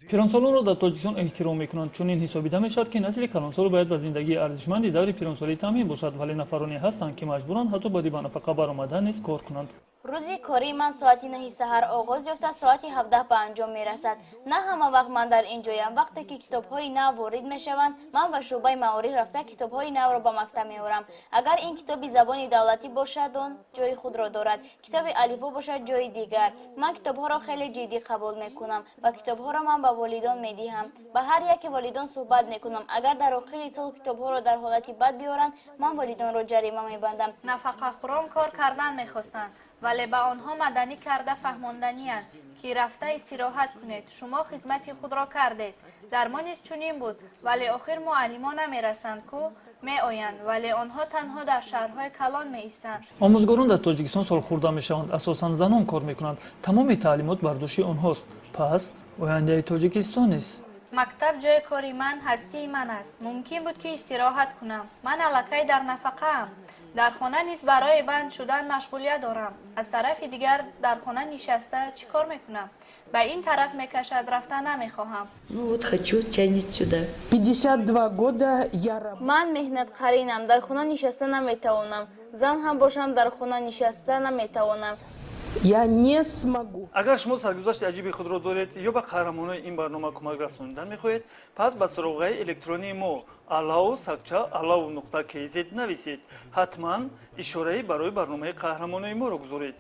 Пиронсолонро дар Тоҷикистон эҳтиром мекунанд. Чунин ҳисобида мешавад, ки насли калонсол бояд ба зиндагии арзишманди даври пиронсолӣ таъмин бошад, вале нафароне ҳастанд, ки маҷбуранд ҳатто баъди ба нафақа баромадан низ кор кунанд. Рӯзи кории ман соати 9 саҳар оғоз ёфта, соати 17 ба анҷом мерасад. На ҳама вақт ман дар ин ҷоям. Вақте ки китобҳои нав ворид мешаванд, ман ба шӯъбаи маориф рафта, китобҳои навро ба мактаб меорам. Агар ин китоби забони давлатӣ бошад, он ҷои худро дорад, китоби алифбо бошад, ҷои дигар. Ман китобҳоро хеле ҷиддӣ қабул мекунам ва китобҳоро ман ба волидон медиҳам. Ба ҳар яке волидон суҳбат мекунам. Агар дар охири сол китобҳоро дар ҳолати бад биёранд, ман волидонро ҷарима мебандам. Нафақахӯрон кор кардан мехостанд, вале ба онҳо маданӣ карда фаҳмонданианд, ки рафта истироҳат кунед, шумо хизмати худро кардед. Дар мо низ чунин буд, вале охир муаллимо намерасанд ку. Меоянд, вале онҳо танҳо дар шаҳрҳои калон меистанд. Омӯзгорон дар Тоҷикистон солхӯрда мешаванд. Асосан занон кор мекунанд. Тамоми таълимот бар дӯши онҳост. Пас ояндаи Тоҷикистон нест. Мактаб ҷои кори ман, ҳастии ман аст. Мумкин буд, ки истироҳат кунам. Ман аллакай дар нафақаам. Дар хона низ барои банд шудан машғулият дорам. Аз тарафи дигар, дар хона нишаста чӣ кор мекунам? Ба ин тараф мекашад, рафта намехоҳам. Ну вот, хочу, тянет сюда. 52 года я Ман меҳнатқаринам, дар хона нишаста наметавонам. Зан ҳам бошам, дар хона нишаста наметавонам. Я не смогу. Агар шумо саргузашти аҷиби худро доред ё ба қаҳрамонои ин барнома кӯмак расонидан мехоҳед, пас ба суроғаи электронии мо alao@alao.kz нависед. Ҳатман ишораи барои барномаи қаҳрамонои моро гузоред.